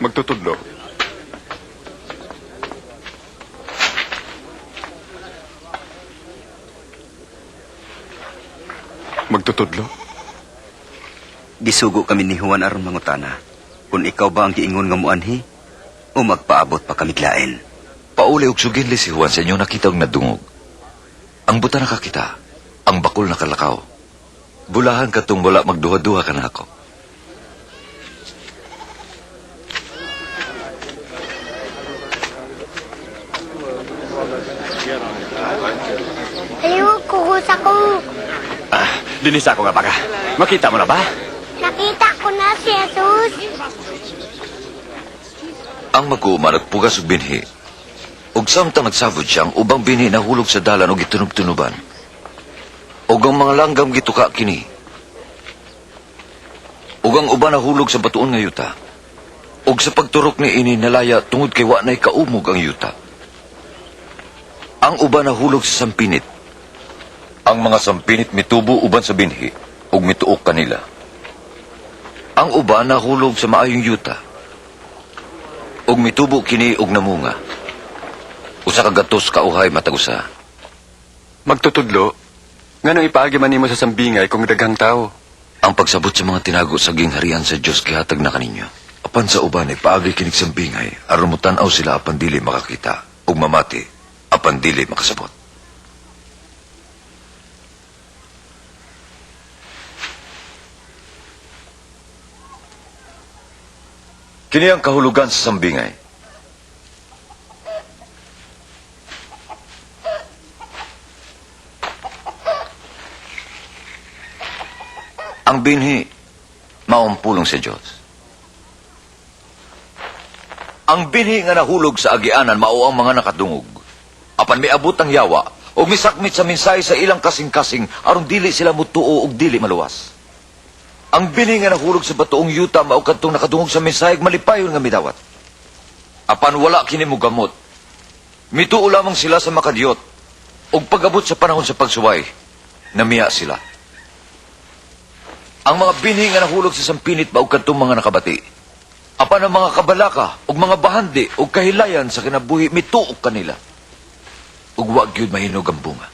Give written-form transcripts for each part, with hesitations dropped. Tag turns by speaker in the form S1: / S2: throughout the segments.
S1: Magtutudlo. Magtutudlo.
S2: Gisugo kami ni Juan aron mangutana kung ikaw ba ang giingon nga muanhi o magpaabot pa kami lain.
S3: Pauli og suginli si Juan sa inyong nakita og nadungog. Ang buta nakakita, ang bakul nakalakaw. Bulahan katong wala magduha-duha ka nako.
S4: Ayaw, kukusa ko.
S5: Ah, dinis ako nga baka. Makita mo na ba?
S4: Nakita ko na si Jesus.
S3: Ang mag-uuma nagpugas og binhi. Ug samtang nagsabot siya, ang ubang binhi nahulog sa dalan og gitunob-tunoban. Ug ang mga langgam gituka kini. Ug ang uban nahulog sa batuon nga yuta. Ug sa pagturok ni ini nalaya tungod kay wa nay kaumog ang yuta. Ang uban nahulog sa sampinit. Ang mga sampinit mitubo uban sa binhi ug mituok kanila. Ang uban nahulog sa maayong yuta. Ug mitubo kini og namunga. Usa ka gatos ka uhay matag usa.
S1: Magtutudlo. Nganong ipaagi man nimo sa sambingay kung daghang tao?
S3: Ang pagsabot sa mga tinago sa gingharian sa Dios gihatag na kaninyo. Apan sa uban ay paagi kinig sambingay aron motan-aw sila apan dili makakita ug mamati apan dili makasabot. Kini ang kahulugan sa sambingay. Ang binhi, maong pulong sa Diyos. Ang binhi nga nahulog sa agianan, mao ang mga nakadungog. Apan miabot ang yawa, ug misakmit sa mensahe sa ilang kasing-kasing, aron dili sila mutuo ug dili maluwas. Ang binhi nga nahulog sa batuong yuta, mao kadtong nakadungog sa mensahe ug malipayon nga midawat. Apan wala kini mogamot. Mituo lamang sila sa makadiyot, ug pag-abot sa panahon sa pagsuway, namiya sila. Ang mga binhi nga nahulog sa sampinit mao kadtong mga nakabati. Apan ang mga kabalaka ug mga bahandi ug kahilayan sa kinabuhi mituok kanila. Ug wa gyud mahinog ang bunga.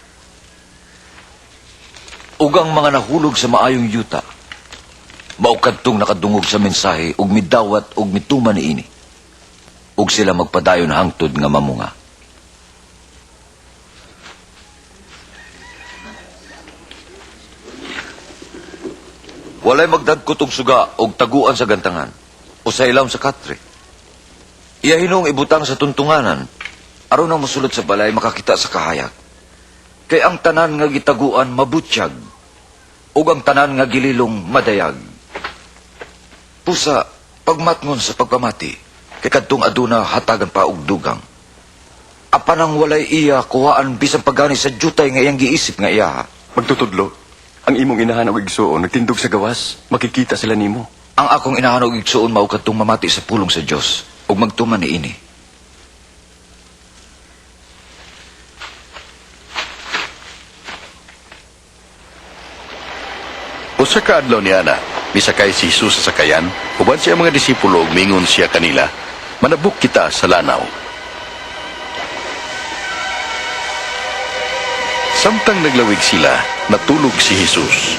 S3: Ug ang mga nahulog sa maayong yuta mao kadtong nakadungog sa mensahe ug midawat ug mituman niini. Ug sila magpadayon hangtod nga mamunga. Walay magdagkot og suga og taguan sa gantangan o sa ilawom sa katre. Iya hinong ibutang sa tuntunganan aron ang mosulod sa balay makakita sa kahayag. Kay ang tanan nga gitaguan mabutyag ug ang tanan nga gililong madayag. Pusa pagmatngon sa pagpamati kay kadtong aduna hatagan pa og dugang. Apan ang walay iya kuhaan bisan pagani sa jutay nga iyang giisip nga iya.
S1: Magtutudlo. Ang imong inahan og igsuon nagtindog sa gawas, makikita sila nimo.
S3: Ang akong inahan og igsuon mao kadtong mamati sa pulong sa Dios ug magtuman niini.
S6: Usa ka adlaw niana, misakay si Jesus sa sakayan, uban siya mga disipulo ug mingon siya kanila, manabok kita sa lanaw. Samtang naglawig sila, natulog si Jesus.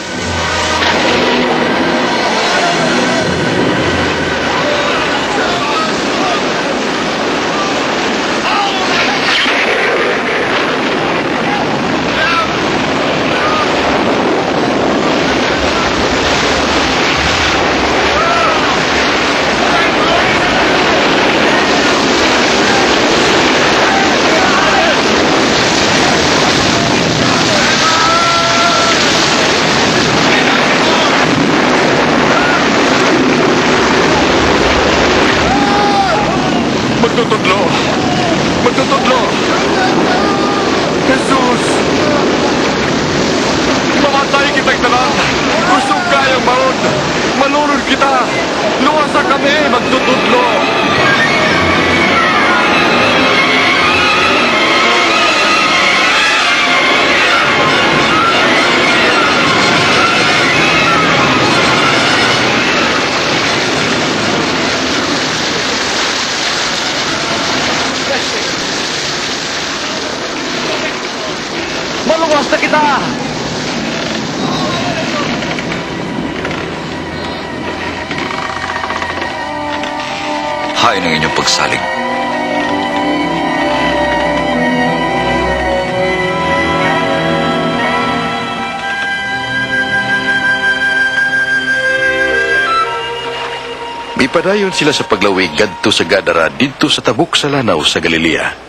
S3: Gawas na kita! Hain ang inyong pagsalig.
S6: Mipadayon sila sa paglawig gadto sa Gadara didto sa tabok sa lanaw sa Galilea.